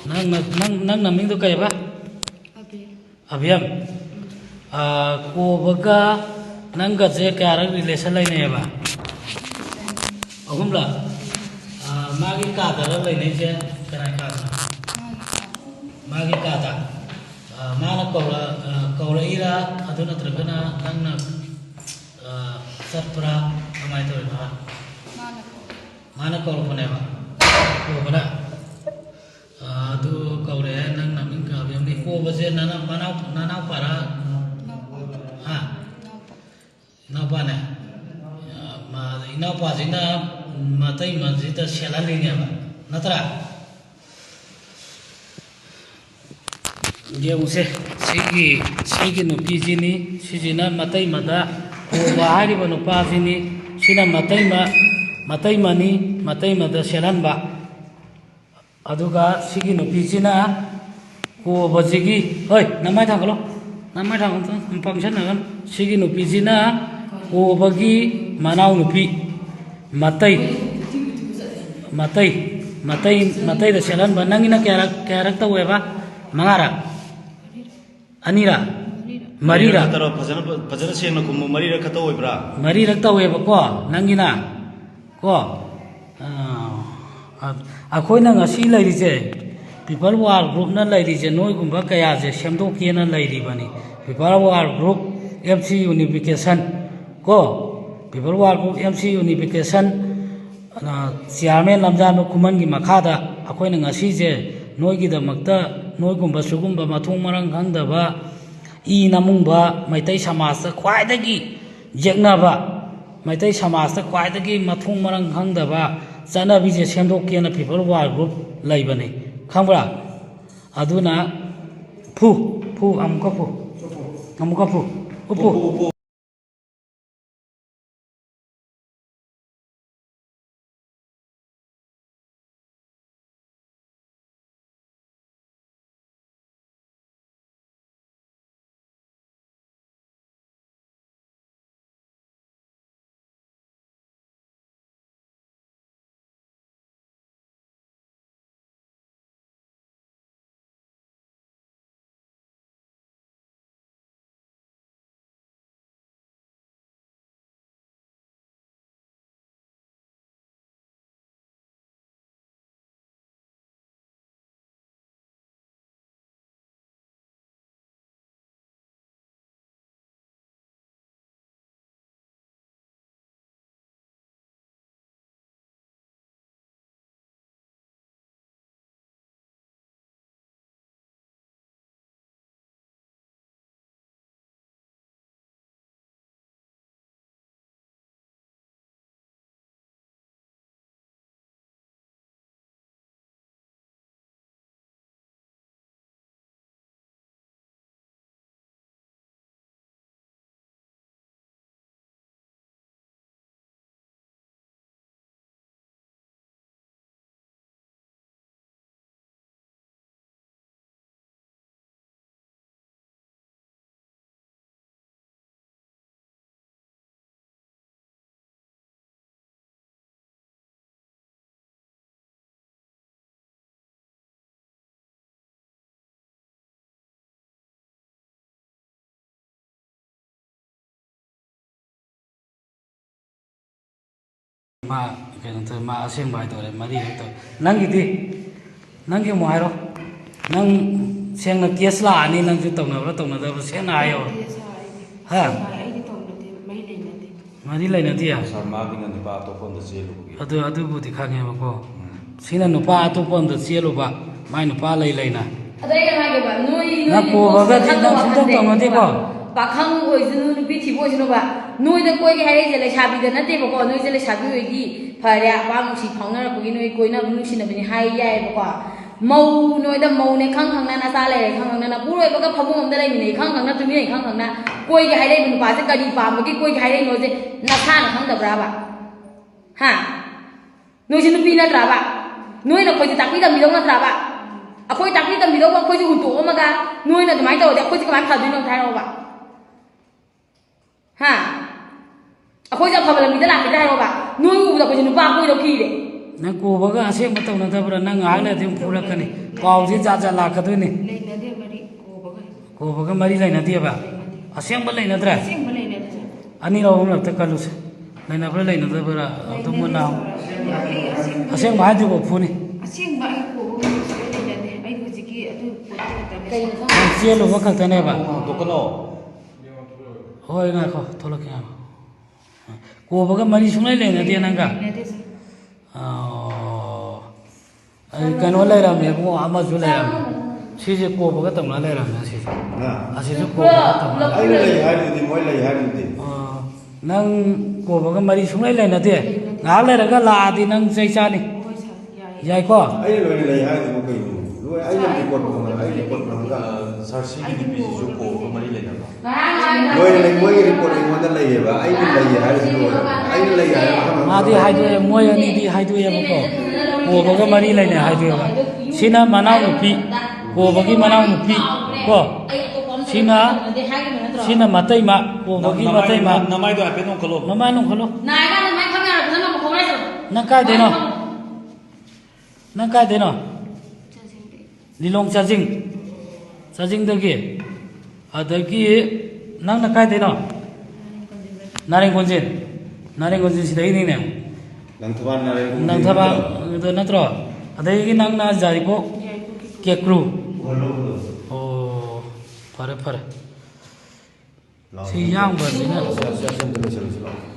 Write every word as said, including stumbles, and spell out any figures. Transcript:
ꯅꯪ, ꯅꯪ, ꯅꯪ ꯅꯃꯤꯡꯗꯣ ꯀꯩꯕ? ꯑꯕꯦꯝ꯫ ꯑꯥ, ꯀꯣꯕꯒ ꯅꯪꯒꯁꯦ ꯀꯌꯥꯔꯛ relation ꯂꯩꯅꯩꯌꯦꯕ? ꯑꯍꯨꯝꯂꯛ? ꯑꯥ, ꯃꯥꯒꯤ ꯀꯥꯗꯔ ꯂꯩꯅꯩꯁꯦ? ꯀꯅꯥꯏ ꯀꯥꯗꯅꯣ? ꯃꯥꯒꯤ ꯀꯥꯗ꯫ ꯑꯥ, ꯃꯥꯅ ꯀꯧꯔ-, ꯑꯥ, ꯀꯧꯔꯛꯏꯔꯥ? ꯑꯗꯨ ꯅꯠꯇ꯭ꯔꯒꯅ ꯅꯪꯅ, ꯑꯥ, ꯆꯠꯄ꯭ꯔꯥ? ꯀꯃꯥꯏꯅ ꯇꯧꯔꯤꯅꯣ? ꯃꯥꯅ ꯀꯧꯔꯛꯄꯅꯦꯕ? ꯀꯣꯕꯅ? ꯑꯥ, ꯑꯗꯨ ꯀꯧꯔꯛꯑꯦ, ꯅꯪ ꯅꯃꯤꯡ ꯀꯥꯕꯤꯔꯝꯅꯤ꯫ ꯀꯣꯕꯁꯦ ꯅꯅꯥꯎ-, ꯃꯅꯥꯎ-, ꯅꯅꯥꯎꯄꯥꯔꯥ? ꯍꯥ? ꯏꯅꯥꯎꯄꯥꯅꯦ? ꯑꯥ, ꯃꯥ-, ꯏꯅꯥꯎꯄꯥꯁꯤꯅ ꯃꯇꯩꯃꯁꯤꯗ ꯁꯦꯠꯍꯜꯂꯤꯅꯦꯕ, ꯅꯠꯇ꯭ꯔꯥ? ꯌꯦꯡꯉꯨꯁꯦ, ꯁꯤꯒꯤ, ꯁꯤꯒꯤ ꯅꯨꯄꯤꯁꯤꯅꯤ, ꯁꯤꯁꯤꯅ ꯃꯇꯩꯃꯗ ꯀꯣꯕ ꯍꯥꯏꯔꯤꯕ ꯅꯨꯄꯥꯁꯤꯅꯤ, ꯁꯤꯅ ꯃꯇꯩꯃ, ꯃꯇꯩꯃꯅꯤ, ꯃꯇꯩꯃꯗ ꯁꯦꯠꯍꯟꯕ꯫ ꯑꯗꯨꯒ ꯁꯤꯒꯤ ꯅꯨꯄꯤꯁꯤꯅ ꯀꯣꯕꯁꯤꯒꯤ, ꯍꯣꯏ, ꯅꯃꯥꯏ ꯊꯥꯡꯒꯠꯂꯣ, ꯅꯃꯥꯏ ꯊꯥꯡꯒꯠꯂꯣ, ꯄꯪꯁꯟꯅꯒꯅꯨ꯫ ꯁꯤꯒꯤ ꯅꯨꯄꯤꯁꯤꯅ ꯀꯣꯕꯒꯤ ꯃꯅꯥꯎꯅꯨꯄꯤ, ꯃꯇꯩ, ꯃꯇꯩ, ꯃꯇꯩ, ꯃꯇꯩꯗ ꯁꯦꯠꯍꯟꯕ꯫ ꯅꯪꯒꯤꯅ ꯀꯌꯥꯔꯛ, ꯀꯌꯥꯔꯛ ꯇꯧꯋꯦꯕ? ꯃꯉꯥꯔꯛ? ꯑꯅꯤꯔꯛ? ꯃꯔꯤꯔꯛ? ꯃꯔꯤꯔꯛ ꯈꯛꯇꯔꯣ? ꯐꯖꯅ, ꯐꯖꯅ ꯁꯦꯡꯅ ꯈꯨꯝꯃꯨ, ꯃꯔꯤꯔꯛ ꯈꯛꯇ ꯑꯣꯏꯕ꯭ꯔꯥ? ꯃꯔꯤꯔꯛ ꯇꯧꯋꯦꯕꯀꯣ, ꯅꯪꯒꯤꯅ꯫ ꯀꯣ? ꯑꯥ, ꯑꯩꯈꯣꯏꯅ ꯉꯁꯤ ꯂꯩꯔꯤꯁꯦ, People War Groupꯅ ꯂꯩꯔꯤꯁꯦ, ꯅꯣꯏꯒꯨꯝꯕ ꯀꯌꯥꯁꯦ ꯁꯦꯝꯗꯣꯛꯀꯦꯅ ꯂꯩꯔꯤꯕꯅꯤ꯫ People War Group, M C Unification, ꯀꯣ? People War Group, M C Unification, ꯑ, Chairman ꯂꯝꯖꯥꯟꯕ ꯈꯨꯃꯟꯒꯤ ꯃꯈꯥꯗ ꯑꯩꯈꯣꯏꯅ ꯉꯁꯤꯁꯦ ꯅꯣꯏꯒꯤꯗꯃꯛꯇ, ꯅꯣꯏꯒꯨꯝꯕ ꯁꯤꯒꯨꯝꯕ ꯃꯊꯣꯡ ꯃꯔꯝ ꯈꯪꯗꯕ, ꯏ ꯅꯃꯨꯡꯕ, ꯃꯩꯇꯩ ꯁꯃꯥꯖꯇ ꯈ꯭ꯋꯥꯏꯗꯒꯤ ꯌꯦꯛꯅꯕ, ꯃꯩꯇꯩ ꯁꯃꯥꯖꯇ ꯈ꯭ꯋꯥꯏꯗꯒꯤ ꯃꯊꯣꯡ ꯃꯔꯝ ꯈꯪꯗꯕ ꯆꯠꯅꯕꯤꯁꯦ ꯁꯦꯝꯗꯣꯛꯀꯦꯅ People War Group ꯂꯩꯕꯅꯤ, ꯈꯪꯕ꯭ꯔꯥ? ꯑꯗꯨꯅ ꯐꯨ, ꯐꯨ, ꯑꯃꯨꯛꯀ ꯐꯨ, ꯑꯃꯨꯛꯀ ꯐꯨ, ꯎꯞꯄꯨ꯫ ꯃꯥ ꯀꯩꯅꯣ ꯇꯧꯋꯦ, ꯃꯥ ꯑꯁꯦꯡꯕ ꯍꯥꯏꯗꯣꯔꯦ, ꯃꯔꯤ ꯍꯦꯛ ꯇꯧꯋꯦ꯫ ꯅꯪꯒꯤꯗꯤ? ꯅꯪꯒꯤ ꯑꯃꯨꯛ ꯍꯥꯏꯔꯣ꯫ ꯅꯪ ꯁꯦꯡꯅ ꯀꯦꯁ ꯂꯥꯛꯑꯅꯤ, ꯅꯪꯁꯨ ꯇꯧꯅꯕ꯭ꯔꯥ ꯇꯧꯅꯗꯕ꯭ꯔꯥ ꯁꯦꯡꯅ ꯍꯥꯏꯌꯣ꯫ ꯀꯦꯁ ꯂꯥꯛꯑꯅꯤ꯫ ꯍꯥ? ꯑꯩꯗꯤ ꯇꯧꯅꯗꯦ, ꯃꯔꯤ ꯂꯩꯅꯗꯦ꯫ ꯃꯔꯤ ꯂꯩꯅꯗꯦ? ꯁꯔꯃꯥꯒꯤꯅ ꯅꯨꯄꯥ ꯑꯇꯣꯞꯄ ꯑꯝꯗ ꯆꯦꯜꯂꯨꯕꯒꯤ꯫ ꯑꯗꯨ, ꯑꯗꯨꯕꯨꯗꯤ ꯈꯪꯉꯦꯕꯀꯣ꯫ ꯎꯝ꯫ ꯁꯤꯅ ꯅꯨꯄꯥ ꯑꯇꯣꯞꯄ ꯑꯝꯗ ꯆꯦꯜꯂꯨꯕ, ꯃꯥꯏ ꯅꯨꯄꯥ ꯂꯩ ꯂꯩꯅ꯫ ꯑꯗꯣ ꯑꯩꯅ ꯍꯥꯏꯒꯦꯕ, ꯅꯣꯏ, ꯅꯪ ꯅꯣꯏ ꯀꯣꯕꯒꯗꯤ ꯈꯪꯕ ꯅꯪ ꯁꯨꯡꯇꯧ ꯋꯥꯈꯜꯁꯦ ꯇꯧꯅꯗꯦꯀꯣ? ꯄꯥꯈꯪ ꯑꯣꯏꯁꯅꯨ, ꯅꯨꯄꯤ ꯊꯤꯕ ꯑꯣꯏꯁꯅꯨꯕ, ꯅꯣꯏꯗ ꯀꯣꯏꯒꯦ ꯍꯥꯏꯔꯛꯏꯁꯦ ꯂꯩꯁꯥꯕꯤꯗ ꯅꯠꯇꯦꯕꯀꯣ꯫ ꯅꯣꯏꯁꯦ ꯂꯩꯁꯥꯕꯤ ꯑꯣꯏꯗꯤ ꯐꯔꯦ, ꯑꯄꯥꯝ ꯅꯨꯡꯁꯤ ꯐꯥꯎꯅꯔꯛꯄꯒꯤ ꯅꯣꯏ ꯀꯣꯏꯅꯕ ꯅꯨꯡꯁꯤꯅꯕꯅꯤ ꯍꯥꯏ ꯌꯥꯏꯑꯕꯀꯣ꯫ ꯃꯧ ꯅꯣꯏꯗ ꯃꯧꯅꯦ ꯈꯪ ꯈꯪꯅ, ꯅꯆꯥ ꯂꯩꯔꯦ ꯈꯪ ꯈꯪꯅ, ꯅꯄꯨꯔꯣꯏꯕꯒ ꯐꯃꯨꯡ ꯑꯝꯗ ꯂꯩꯃꯤꯟꯅꯩ ꯈꯪ ꯈꯪꯅ, ꯇꯨꯃꯤꯟꯅꯩ ꯈꯪ ꯈꯪꯅ ꯀꯣꯏꯒꯦ ꯍꯥꯏꯔꯛꯏꯕ ꯅꯨꯄꯥꯁꯦ ꯀꯔꯤ ꯄꯥꯝꯕꯒꯤ ꯀꯣꯏꯒꯦ ꯍꯥꯏꯔꯛꯏꯅꯣꯁꯦ ꯅꯁꯥꯅ ꯈꯪꯗꯕ꯭ꯔꯥꯕ? ꯍꯥ? ꯅꯣꯏꯁꯦ ꯅꯨꯄꯤ ꯅꯠꯇ꯭ꯔꯥꯕ? ꯅꯣꯏꯅ ꯑꯩꯈꯣꯏꯁꯦ ꯇꯥꯛꯄꯤ ꯇꯝꯕꯤꯗꯧ ꯅꯠꯇ꯭ꯔꯥꯕ? ꯑꯩꯈꯣꯏ ꯇꯥꯛꯄꯤ ꯇꯝꯕꯤꯗꯧꯕ ꯑꯩꯈꯣꯏꯁꯦ ꯍꯨꯟꯇꯣꯛꯑꯝꯃꯒ ꯅꯣꯏꯅ ꯑꯗꯨꯃꯥꯏꯅ ꯇꯧꯔꯗꯤ ꯑꯩꯈꯣꯏꯁꯦ ꯀꯃꯥꯏꯅ ꯐꯗꯣꯏꯅꯣ ꯑꯝꯇ ꯍꯥꯏꯔꯛꯑꯣꯕ? ꯍꯥ? ꯑꯩꯈꯣꯏꯁꯦ ꯑꯐꯕ ꯂꯝꯕꯤꯗ ꯂꯥꯛꯈꯤꯗ꯭ꯔꯥ ꯍꯥꯏꯔꯛꯑꯣꯕ? ꯅꯣꯏ ꯎꯕꯗ ꯑꯩꯈꯣꯏꯁꯦ ꯅꯨꯄꯥ ꯀꯣꯏꯗꯧ ꯀꯤꯔꯦ꯫ ꯅꯪ ꯀꯣꯕꯒ ꯑꯁꯦꯡꯕ ꯇꯧꯅꯗꯕ꯭ꯔꯥ? ꯅꯪ ꯉꯥꯏꯍꯥꯛ ꯂꯩꯔꯗꯤ ꯑꯃꯨꯛ ꯐꯨꯔꯛꯀꯅꯤ꯫ ꯄꯥꯎꯁꯦ ꯖꯥꯠ ꯖꯥꯠ ꯂꯥꯛꯀꯗꯣꯏꯅꯤ꯫ ꯂꯩꯅꯗꯦ ꯃꯔꯤ ꯀꯣꯕꯒ꯫ ꯀꯣꯕꯒ ꯃꯔꯤ ꯂꯩꯅꯗꯦꯕ? ꯂꯩꯅꯗꯦ꯫ ꯑꯁꯦꯡꯕ ꯂꯩꯅꯗ꯭ꯔꯦ? ꯑꯁꯦꯡꯕ ꯂꯩꯅꯗꯦ꯫ ꯑꯅꯤꯔꯛ ꯑꯍꯨꯝꯂꯛꯇ ꯀꯜꯂꯨꯁꯦ꯫ ꯂꯩꯅꯕ꯭ꯔꯥ ꯂꯩꯅꯗꯕ꯭ꯔꯥ? ꯑꯗꯨꯝ ꯂꯩꯅꯗꯦ ꯃꯨꯟꯅ ꯁꯥꯔ꯫ ꯑꯩ ꯑꯁꯦꯡꯕ ꯑꯁꯦꯡꯕ ꯍꯥꯏꯗꯨꯕꯨ ꯐꯨꯅꯤ꯫ ꯑꯁꯦꯡꯕ ꯑꯩ ꯀꯣꯕꯒ ꯃꯔꯤ ꯁꯨꯡꯂꯩ ꯂꯩꯅꯗꯦ꯫ ꯑꯩ ꯍꯧꯖꯤꯛꯀꯤ ꯑꯗꯨ ꯄꯣꯠꯇꯨ ꯈꯛꯇꯅꯦ ꯁꯥꯔ꯫ ꯅꯪ ꯆꯦꯜꯂꯨꯕ ꯈꯛꯇꯅꯦꯕ? ꯍꯣꯏ, ꯉꯥꯏꯈꯣ, ꯊꯣꯛꯂꯛꯀꯦ ꯉꯥꯏꯈꯣ꯫ ꯀꯣꯕꯒ ꯃꯔꯤ ꯁꯨꯡꯂꯩ ꯂꯩꯅꯗꯦ ꯅꯪꯒ? ꯂꯩꯅꯗꯦ ꯁꯥꯔ꯫ ꯑꯣ꯫ ꯑꯩ ꯀꯩꯅꯣ ꯂꯩꯔꯝꯃꯦ ꯏꯕꯨꯡꯉꯣ, ꯑꯃꯁꯨ ꯂꯩꯔꯝꯃꯦ꯫ ꯁꯤꯁꯦ ꯀꯣꯕꯒ ꯇꯧꯅ ꯂꯩꯔꯝꯃꯦ, ꯑꯁꯤꯁꯦ꯫ ꯑꯥ꯫ ꯑꯁꯤꯁꯨ ꯀꯣꯕꯒ ꯇꯧꯅ꯫ ꯑꯩꯅ ꯂꯩ ꯍꯥꯏꯔꯤꯗꯨꯗꯤ, ꯃꯣꯏ ꯂꯩ ꯍꯥꯏꯔꯤꯗꯨꯗꯤ꯫ ꯑꯥ, ꯅꯪ ꯀꯣꯕꯒ ꯃꯔꯤ ꯁꯨꯡꯂꯩ ꯂꯩꯅꯗꯦ꯫ ꯉꯥꯏꯍꯥꯛ ꯂꯩꯔꯒ ꯂꯥꯛꯑꯗꯤ ꯅꯪ ꯆꯩ ꯆꯥꯅꯤ꯫ ꯍꯣꯏ ꯁꯥꯔ, ꯌꯥꯏꯌꯦ꯫ ꯌꯥꯏꯀꯣ? ꯑꯩꯅ ꯂꯣꯏꯅ ꯂꯩ ꯍꯥꯏꯔꯤꯗꯨꯕꯨ ꯀꯩꯅꯣ? ꯂꯣꯏ ꯑꯩꯅ ꯔꯤꯄꯣꯔꯠ ꯐꯪꯉ-, ꯑꯩ ꯔꯤꯄꯣꯔꯠ ꯐꯪꯉꯒ꯫ ꯁꯥꯔ, ꯁꯤꯒꯤ ꯅꯨꯄꯤꯁꯤꯁꯨ ꯀꯣꯕꯒ ꯃꯔꯤ ꯂꯩꯅꯕ꯭ꯔꯣ? ꯂꯣꯏꯅ ꯂꯩ, ꯃꯣꯏꯒꯤ ꯔꯤꯄꯣꯔꯠ ꯑꯩꯉꯣꯟꯗ ꯂꯩꯌꯦꯕ꯫ ꯑꯩꯅ ꯂꯩꯌꯦ ꯍꯥꯏꯔꯤꯁꯤ ꯂꯣꯏꯔꯦ꯫ ꯑꯩꯅ ꯂꯩ ꯍꯥꯏꯔꯒ ꯃꯊꯪ ꯃꯥꯗꯤ ꯍꯥꯏꯗꯣꯛꯑꯦ, ꯃꯣꯏ ꯑꯅꯤꯗꯤ ꯍꯥꯏꯗꯣꯛꯑꯦꯕꯀꯣ꯫ ꯀꯣꯕꯒ ꯃꯔꯤ ꯂꯩꯅꯩ ꯍꯥꯏꯗꯣꯛꯑꯦꯕ꯫ ꯁꯤꯅ ꯃꯅꯥꯎꯅꯨꯄꯤ, ꯀꯣꯕꯒꯤ ꯃꯅꯥꯎꯅꯨꯄꯤ ꯀꯣ꯫ ꯁꯤꯅ, ꯁꯤꯅ ꯃꯇꯩꯃ, ꯀꯣꯕꯒꯤ ꯅꯃꯥꯏ-, ꯃꯇꯩꯃ꯫ ꯅꯃꯥꯏꯗꯣ ꯍꯥꯏꯐꯦꯠ ꯅꯣꯡꯈꯠꯂꯣ꯫ ꯃꯃꯥꯏ ꯅꯣꯡꯈꯠꯂꯣ꯫ ꯅꯪ ꯀꯥꯏꯗꯩꯅꯣ? ꯅꯪ ꯀꯥꯏꯗꯩꯅꯣ? ꯂꯤꯂꯣꯡ ꯆꯥꯖꯤꯡ, ꯆꯥꯖꯤꯡꯗꯒꯤ꯫ ꯑꯗꯒꯤ ꯅꯪꯅ ꯀꯥꯏꯗꯩꯅꯣ? ꯅꯥꯔꯦꯡ ꯀꯣꯟꯖꯤꯟ, ꯅꯥꯔꯦꯡ ꯀꯣꯟꯖꯤꯟ ꯁꯤꯗꯩꯅꯤꯅꯦ꯫ ꯂꯪꯊꯕꯥꯜ ꯅꯥꯔꯦꯟ ꯂꯪꯊꯕꯥꯜꯗꯣ ꯅꯠꯇ꯭ꯔꯣ? ꯑꯗꯒꯤ ꯅꯪꯅ ꯌꯥꯏꯔꯤꯄꯣꯛ ꯀꯦꯀ꯭ꯔꯨ꯫ ꯑꯣ, ꯐꯔꯦ, ꯐꯔꯦ꯫ ꯁꯤ ꯌꯥꯝꯈ꯭ꯔꯕꯅꯤꯅ꯫ ꯁꯤ, ꯁꯤ, ꯁꯤ ꯑꯝꯇ ꯂꯣꯏꯁꯤꯜꯂꯁꯤ ꯂꯥꯛꯑꯣ꯫